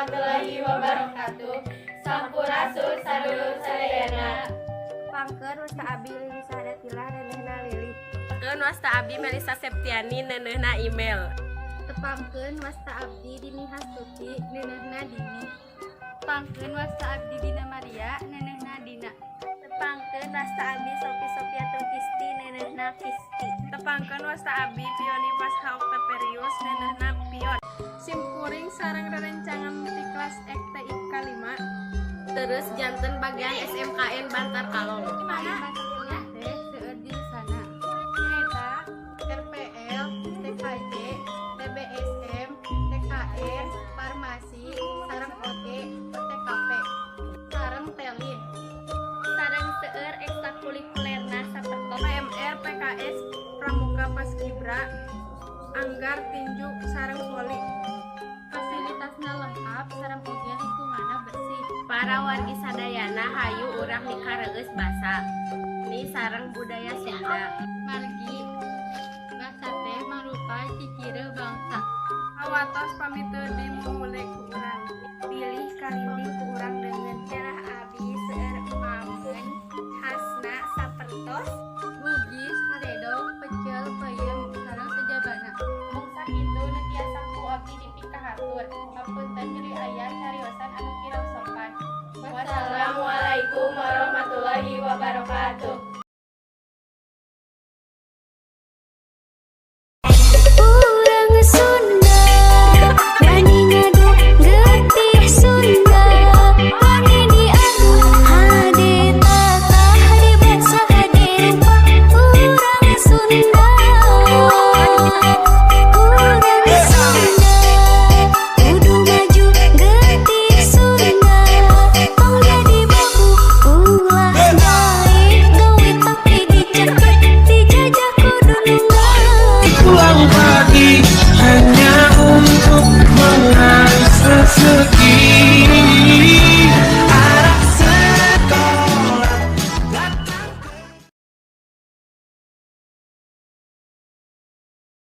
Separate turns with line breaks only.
Warahmatullahi wabarakatuh. Sampurasun sadulur sadayana.
Tepangkeun, wasta abi Lili Sahadatillah, neuneuhna Lili.
Tepangkeun, wasta abi Melisa Septiani, neuneuhna Email.
Tepangkeun, wasta abdi Dini Hastuti, neuneuhna Dini. Tepangkeun, wasta abdi Dina Maria, neuneuhna Dina.
Tepangkeun, wasta abdi Sofi Sofiatul Kisti, neuneuhna Kisti.
Tepangkeun, wasta abi Pioni Pasha Octaverius, neuneuhna Pion.
Simkuring sareng rerencangan ti kelas TIK 5.
Terus janten bagian SMKN Bantar Kalong.
Mana teh seueur jurusanna.
Nyaeta RPL, TKJ, TBSM, TKN, Farmasi, sareng oge OTKP, sareng Telin.
Sareng seueur ekstrakurikulerna sapertos
PMR, PKS, Pramuka, Paskibra, Anggar, Tinju, sareng voli.
Fasilitasna lengkap sareng oge lingkunganna bersih.
Para wargi sadayana, hayu urang mikareueus basa ni sareng budaya Sunda.
Margi basa teh mangrupa cicire bangsa.
Hawatos pami teu dimumule ku urang.
Bilih kalindih ku urang deungeun. Daerah abi seueur emameun khasna sapertos
Bugis, haredok, pecel, peuyeum, sareng sajabana.
Mung sakitu nu tiasa ku abdi dipikahatur. Hapunten bilih aya cariosan anu kirang sopan. Wassalamualaikum warahmatullahi wabarakatuh.
Urang Sunda wani ngadu getih Sunda, wani diadu hade tatah, hade basa, hade rupa. Urang Sunda, urang Sunda kudu maju, getih Sunda tong jadi babu, ulah daek gawe tapi dicekek, dijajah kudu nunggal.
Pulang pagi hanya untuk mengais rezeki.